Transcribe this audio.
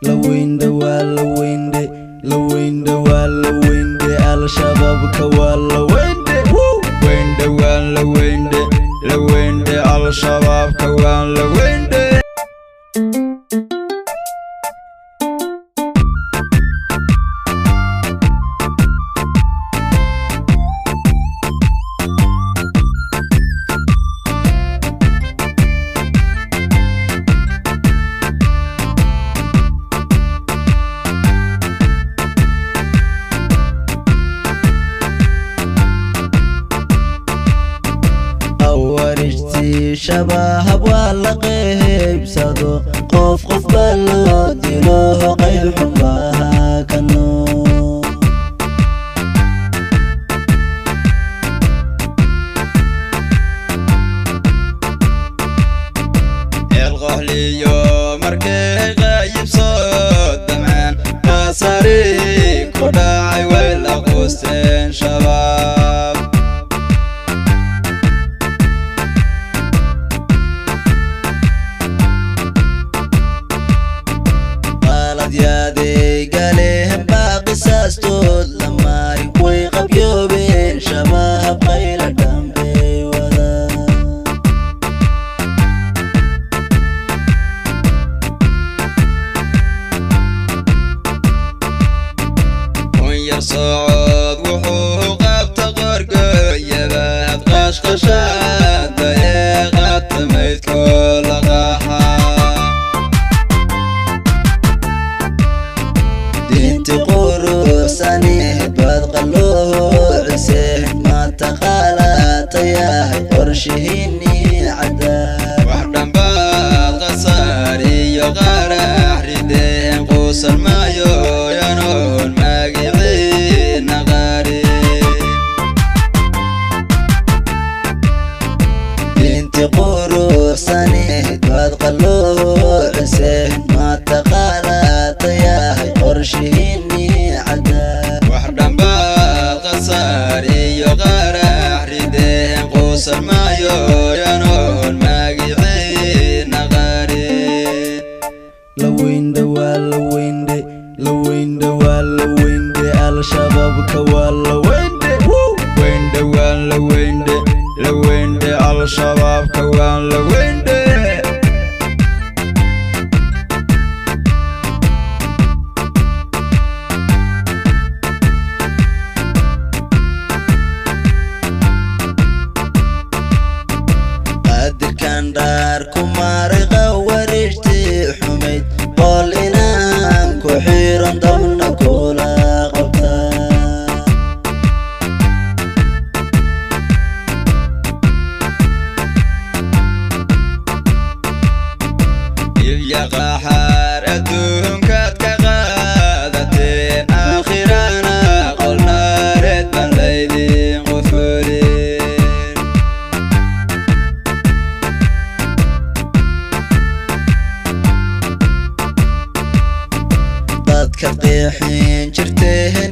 Laweyndhe waa laweyndhe, laweyndhe waa laweyndhe, Al-Shabaabka waa laweyndhe. Weyndhe waan la weyndhe, la weyndhe, Al-Shabaabka waan la weyndhe. Awarijtii Shabaab waa la qeybsado, qof qof baa loo dilo, qayb xunbaha ka nool. Eelqoxliyo markay qayib soo damceen, qaasari ku dhacay, way la quusteen Shabaab. Qaladyaaday galeen baa qisaastood la marin, way qabyoobeen Shabaab, qayla dhambey wada. Kun yar socod wuxuu qabta qorgoyabaad qashqashaada ee qaata maydkoo la qaxa. Diinti quruxsaneed baad qalloocise, maanta qaalatayahay qorshihiinii caddaa. Wax dhambaad khasaar iyo qarax rideen, quusan maayo yanoon magiciina qarin. Diinti quruxsaneed baad qalloocise, maanta qaalatayahay qorshihiinii caddaa. Wax dhambaad khasaar iyo qarax rideen, quusan maayo yanoon magiciina qarin. Laweyndhe waa laweyndhe, laweyndhe waa laweyndhe, Al-Shabaabka waa laweyndhe. Weyndhe waan la weyndhe, la weyndhe, Al-Shabaabka waan la weyndhe. Qaadirkan dhaar ku maray qawarijtii xumayd, qol inaan ku xiran dabna kula qabta. Ibya qaxaar adduunkaad ka qaadateen, aakhirana qolnaareed baan laydin qufulin. Dadka qeexin jirteen.